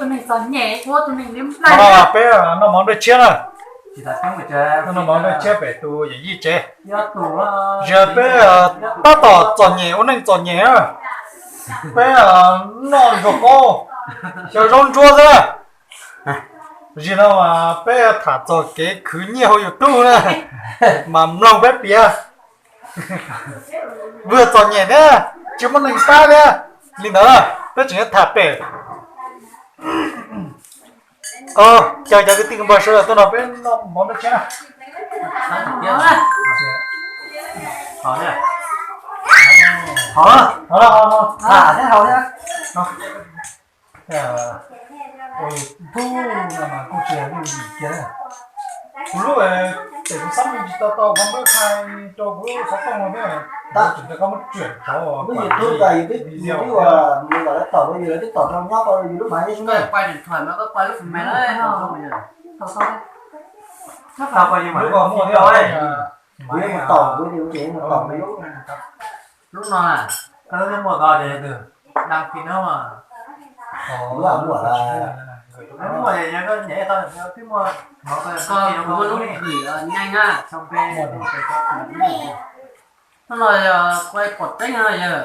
Tus neeg txom nyem ua tus neeg li nplai. Peb noj mov nplej tshiab na. Noj mov nplej tshiab pem tus yawm yij tsev. Yog peb tab tom txom nyem ua neej txom nyem na, peb noj zuag qaub, xyaw zaub ntsuab xwb. Zim no mas peb tham txog kev khwv nyiaj hauv YouTube na, mas mloog peb piav. Vuag txom nyem thiab, tsis muaj neeg pab thiab, li ntawd peb tseem yuav tham pem. Caw cov kwv tij npawg sawv daws tuaj nrog peb noj mov nplej tshiab na. Ua YouTube no mas kuj tsis yog lub vim kiag. Kuv lub tes kuv xab me tsis tau tau qhov npawb khai rau kuv lub xov tooj no thiab. Kuv tseem rau koj muab tsuam rau lub YouTube tas yus twb, yus twb ua, yus lam tom yus lawv twb tom rau nyob tau yus lub mav yeej ne. Lub ko muaj thiab. Kuv yuav mus tom, kuv yuav mus tom lub, lub no na. Koj lub muaj ko ces, lub muaj, lub muaj, yog koj nyem tau twb muaj, ko kuv muaj lub gửi nyeej na. Hnub no yog kuv pom tseeb no yog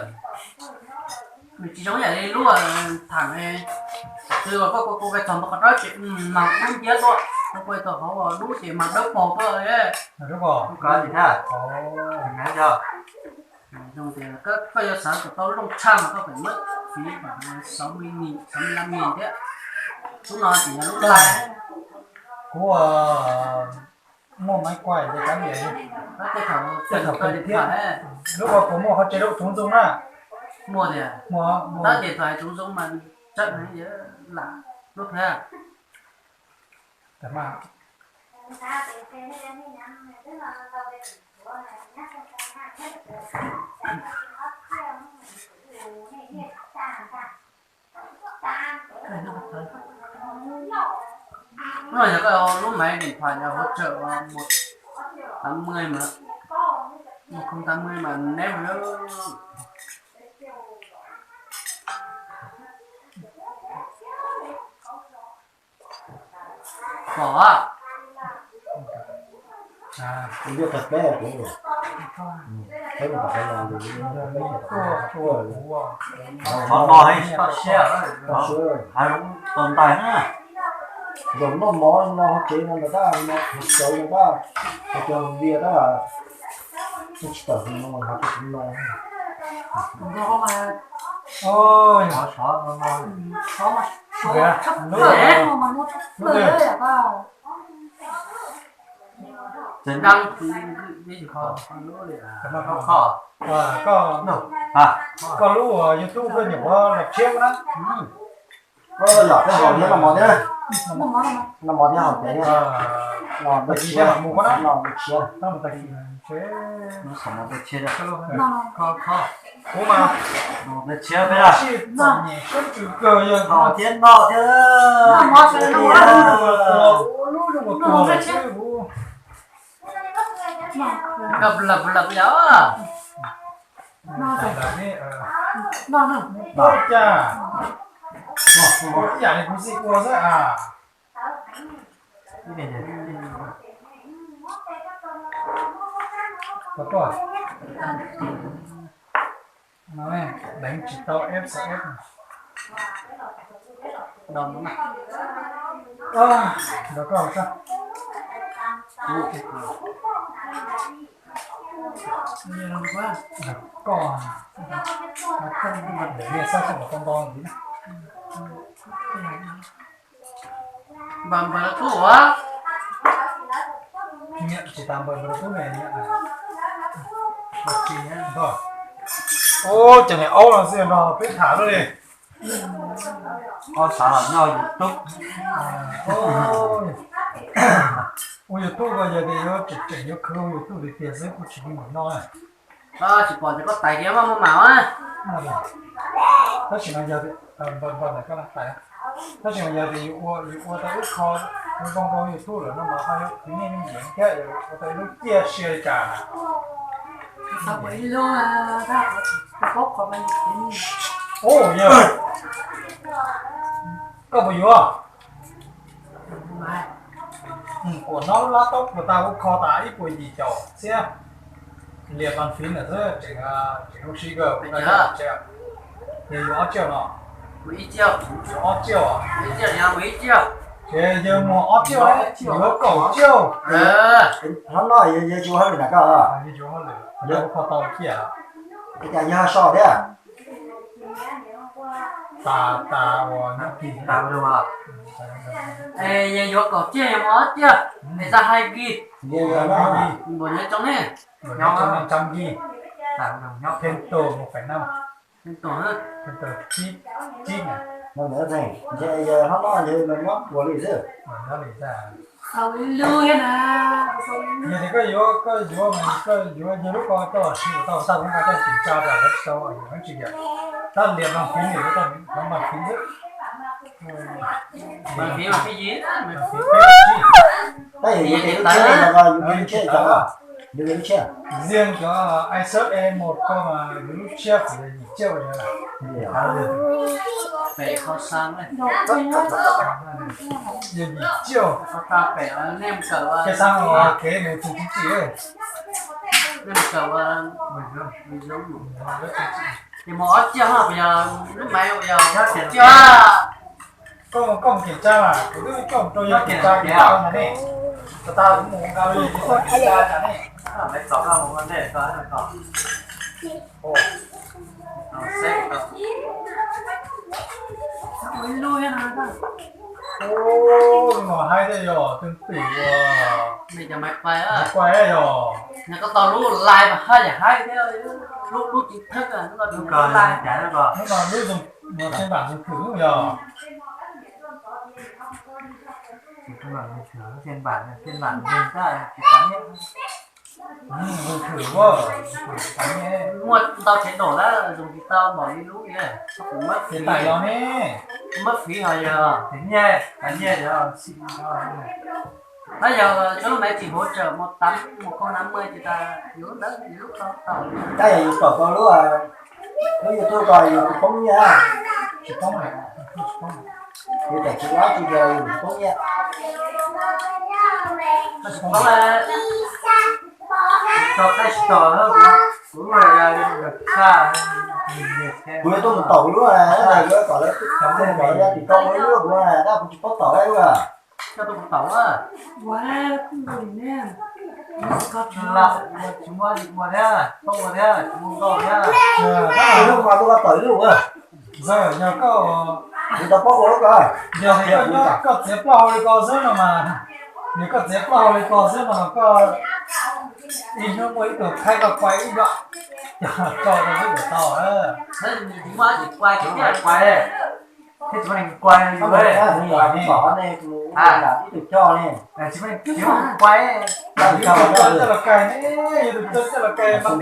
nws tsis zoo yam li lub tham, twb koj kuv kuv txog npaj qhov dawb ces mas dub nciab tuaj, kuv txog qhov dub ces mas dawb paug tuaj. Koj yuav xav kom tau loo tshaj mas koj pem muab fiv pam xauv me ni, xauv me lab me thiab. Lub no ces yog lub ntag. Kuv muaj maiv kuaj ces kav liam li. Tej thaum, tej thaum koj thiab, lub ko kuv muaj qhov tsev lub txhuv ntxoo na. Muaj tias, muaj, muaj. Tab ces thaum txhuv ntxoo mas tsawm heev, lam lub thiab. Hnub no yog koj lub máy điện thoại hỗ trợ một tám mươi mà, một không tám mươi mà ném vào đó. Pom. Kuv yuav tag peb kuv, peb mus tom qhov no, qhov no tsis toj siab, hais zoo tau ntais na. Zaum noj mov no ho tsev no ntag, no sawv no ntag, hais tias Vias ntag, tsis tawm no hais tias kuv no. Koj, koj lub YouTube koj nyuam qhuav los tshiab na. Koj los peb haus thiab, noj mov thiab, noj mov thiab haus pem thiab. Los peb tshiab, los peb tshiab. Kuv mas, los peb tshiab peb, haus thiab noj thiab. Lub zoo ua tuag lawm xwb kuv. Lawm lawm yog. Ua cas, ib yam li kuv txiv ua xwb as. Deev tsis tau F sáu F. Nrog koj, koj, koj, koj, koj, koj, koj, Npawg npawg tub ua. Nyiam tsis tas npawg npawg tub ne, nyiam. Ub, ces niam aub no xwb no peb tham lawm li. Ob xav los nyob YouTube. Ua YouTube ko yog tias yuav tseem tseem yuav khwv ua YouTube tiag tiag xwb kuj tsis li mus no. Tsis pom ces koj tais kiag maj muaj mam. Tab sis no yog, tab sis no yog tias yus ua, yus ua tau ib qho zoo rau YouTube lawm no mas ho yuav khwv nyiaj me ntsis thiab, ua tau ib lub ciaj sia li cas. Ua yog, Koj puas yuav? Kuv no lub laptop kuv tau kuv kho tas ib puas yim caum txhiab. Liam bàn phím lawm xwb, tseem, tseem lub sij hawm kuv tau, yog yuav ob tsiaum no. Ob tsiaum. Ces yawg muag ob tsiaum, yuav kaum tsiaum. Hnub no yawg tsis ua hauj lwm na koj? Yawg kho tau kiag. Cas yawg so thiab? Tas, tas uas nyob kis tas. Es yawg yuav kaum tsiaum, yawg muag ob tsiaum, es tau hais kis. Npaum nyob tsoom ne, nyob tsoom ne, tsoom kis. Pheej tus mus pem no. Pheej tus, pheej tus tsib, tsib na. Ntshe yawg hnub no yawg los nyob ua li xwb. Yog tias koj yuav, koj yuav mas koj yuav yawg lub ko, koj siv tau tau lub ko, koj tsis tsa tas lawv tsis tau, yuav tsis yam. Tab liam bàn phím, liam bàn phím xwb. Bàn phím mas peb yim, bàn phím peb tsib. Tab yog yus tes lub tsheb no, yus tes lub tsheb cov, yus tes lub tsheb. Riêng cov Acer A một ko mas yus lub tsheb kuv yim tsiaum yog lawm. Pem kho xab, yog yim tsiaum. Pem nej kawm, ces xab no kev mus tus chính trị. Nej kawm, ces mus ob tsiaum, yog lub maiv yog tsiaum. Koj mus, koj mus kiểm tra mas, kuv twb coj rau yawg kiểm tra, kiểm tra no ne. Tag tag kuv mus nqa rau yawg kiểm tra tsam ne. Ua, haib thiab yog tus twm uas Maiv Kuai yog. Koj tau lub lais mas haj yam haib thiab, lub, lub chính thức, lub ko, hnub no lub zoo, phiên bản dùng thử yog. Phiên bản, phiên bản dùng ta chỉ có nhất. Dùng thử, muaj ntau chế độ lawm, dùng tsis tau npaum li lub ne. Ces tải los ne. Mất phí hos yog. Nyiaj, nyiaj yog. Tab yog số này chỉ hỗ trợ một tám, một không tám mươi ces tas yuav ntawd, yuav lub ko tau. Tab yog yus pom tau lub, lub YouTube ko yus tsis poob nyiaj. Tsis poob, tsis poob. Yus tam tsis ob tsis yog yus tsis poob nyiaj. Tsis poob, tsis tau, kuv, kuv, kuv yuav tuaj mus taum kuv lub, lawv kom lawv, kom lawv tim tau kuv lub, kuv tab kuv tsis paub taum lub. Koj tuaj mus taum a. Tsis muaj ua thiab, paub ua thiab, tsis muaj nkauj thiab. Ib lub mas tuaj tau ib lub. Yog koj, kuv tau paub ua lub ko. Yog koj txiav plaub hau li ko xwb no mas, yog koj txiav plaub hau li ko xwb no mas koj ib hnub muaj ib tug thaib koj kuai ib nplooj, coj rau lub kom tau. Tsis muaj ib tug kuai, tsis muaj neeg kuai, yus, tsis muaj neeg kuai, yus tus coj los kais ne, yus tus coj los kais mas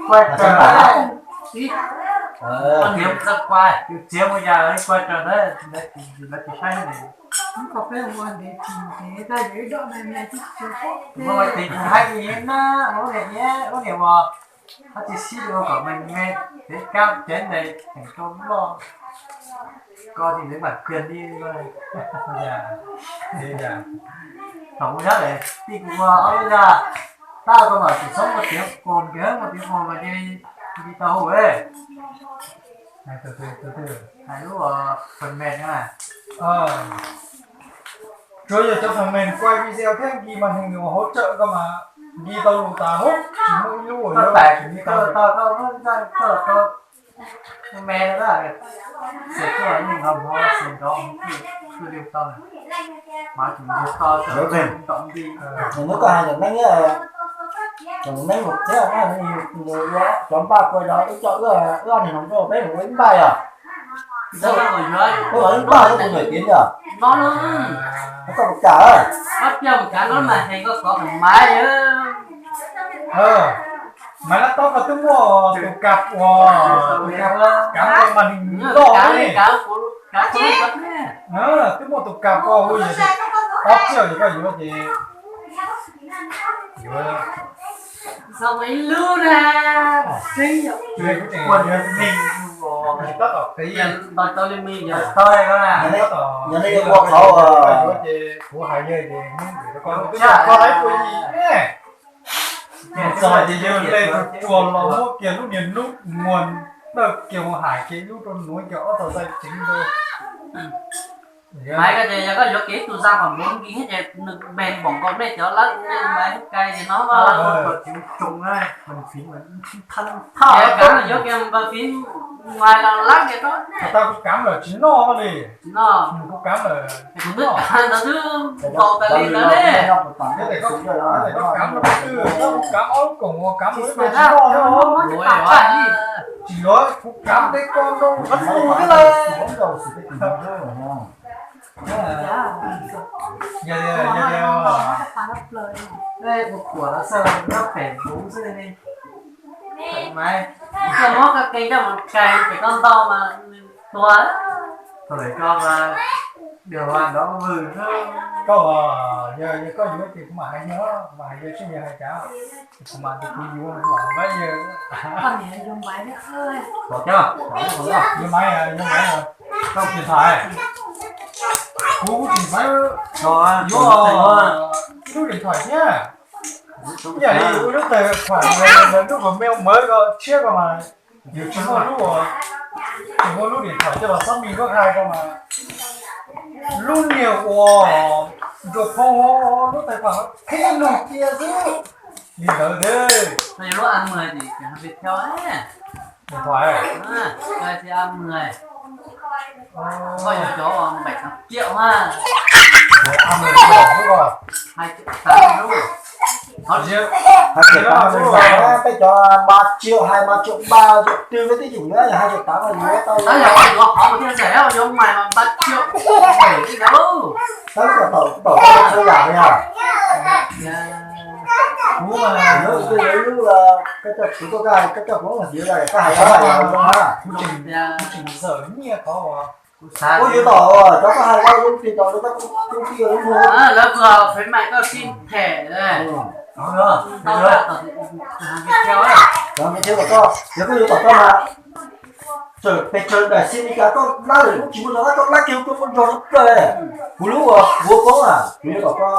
kuai raws ntawd. Yus txiav mus yam kuai raws ntawd, lawv tsis saib ne. Ua tes haib li na, lub niam, lub niam uas hab tsis sib ua kom me me, kev kab kev ntes teem rau loj, ko tsis ntev mam kiag li. Thaum mus nyob lawm tij kuv ua ob lub yaj, tab koj mam tsis txhob muaj tiav qus, mus tiav qus mas cia li tsis tau hu. Hais lub phần mềm na. Tsuas yog cov phần mềm quay video thiab nkis màn hình uas hỗ trợ koj mas nkis tau lus tas hub, tsis muaj ib lub uas yuav tsim nyog tau. Hnub koj hais cov neeb, cov neeb mus thiab, cov npaj kua cov wb coj wb, wb ob niag hluas nkauj peb mus ua ib npaj yom. Wb ua ib npaj wb mus nổi tiếng yom. Koj mus kam. Maiv lab tob koj twb muaj tus kam uas, tus kam, kam ua mas nws loj li. Twb muaj tus kam koj hu yog ob tsiaum yog koj yuav ces yuav. Ua ib lub na, kuv tseem yuav me ntsis. Tab tom qiv, ntau tau li me yog tau li ko na. Yog nej yuav ua qhov uas kuv hais yog ces, koj hais pua yig ne. Txog ces yog le tus ruam los muab kiag lub niag hnub muag dawj kiag mus hais kiag ib lub rau nuav kiag ob tog xais ceev rau. Maiv, koj ces yog koj yuav kiag ib tug zaj pam npuv nkis thiab ces nws npe npaum nkaus nej cov lawm, nej Maiv Hub Kais ces no. Yuav kiag npa fiv Maiv los lab kiag rau nej. Tau kuv kav lawm tsis noj li. Kuv kav lawm, kuv twb kav ntawd twb npaum tas li ntawd ne. Kuv kav lawm twb, kuv kav ob lub koom uas kav mus ib tug tsis noj li. Tsis yuav, kuv kav tej ko rau qhov twg lawm. Yog, yog, yog, yog. Ua kuam los xwb, nyob pem kuv xwb ne. Koj muab koj ke coj mus kais pem koj ntau mas nws tuag. Thaum lawm koj mas, yog mas nrov vwg. Koj, yog, yog koj yuav ces kuv mam hais yawg, kuv mam hais yawg seb yawg hais cas, kuv mam tias kuv yuav los pab yawg. Yuav Maiv, yuav Maiv, koj tsis hais. Kuv tsis xav yuav ib lub điện thoại thiab. Ib yam li ua lub tài khoản, lub Gmail mới ko tshiab ko mas, yus tsis muaj lub, tsis muaj lub điện thoại coj los xác minh web hai ko mas, lub niag uas nrua phoo lub tài khoản qhib lug cia xwb. Li ntawd thiab. Điện thoại. Koj yuav cov bảy tám triệu ha. Hai triệu tám lub. Hai triệu tám lub. Peb cov ba triệu, hai ba triệu ba triệu tư với tí dũng nữa là hai triệu tám là gì đó tao. Tao yuav qhov thiaj rẻ, yuav mày mà ba triệu bảy đi đâu. Tao có tao tao tao tao làm nha. Kuv mas, kuv twb yuav ib lub, koj coj kuv tuaj, koj coj kuv mus xyuas, koj hais koj hais zoo na. Kuv tseem, kuv tseem zawm nyiaj qhov uas, kuv yuav tom cov koj hais koj lub tin tod, koj kuv twb yuav ib lub. Lawv khuyến mại koj xin thẻ. Cov Viettel, yog koj yuav tom koj mas, txawm pes tsawg daim xim li cas koj lab lawm kuj tsis muaj zog, koj lab kiag koj muaj zog tshaj plaws. Kuv lub uas kuv ua koob na, kuv yuav tom koj,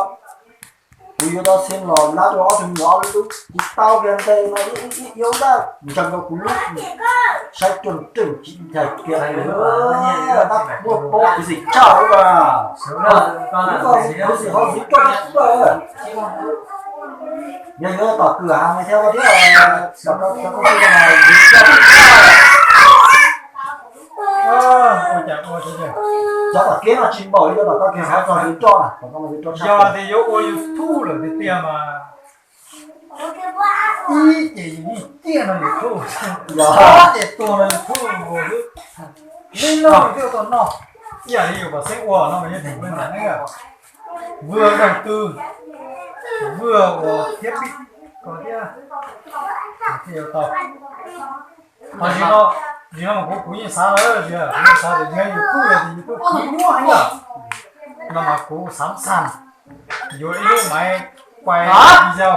kuv yuav tau xim los lab rau ob tug me nyuam ob lub, kuv tau kiag ntej no ib ib ib ntaj ntseeg rau kuv lub, saib cuag nreej tsis ncaig kiag li. Tab muaj paub kuv xim tshaj lawm. Kuv xim ho xim roj tshaj plaws. Yog yuav tom kws has thiab thiab, tom koj, tom koj xim roj. Cov tom kiab no tsis npaum li cov tom koj kiag, hais txog xim roj na, tom koj mas xim roj tshaj. Yog tias yuav ua YouTube lawm tiag tiag mas, ib ces yus yeej ciaj no YouTube, ob ces tuag no YouTube xwb. Li no thiaj tau noj. Ib yam li yus kom xeeb ua no mas yog tus me ntawm ne, vwj đầu tư, vwj ua thiab pib ko thiab, thiaj yuav tau. Ho zim no, zim no mas kuv, kuv yeej xav lawm, kuv yeej xav tias yog YouTube, yog tias YouTube khwv nyuaj heev lawm no mas kuv sẵn sàng yuav ib lub máy quay video.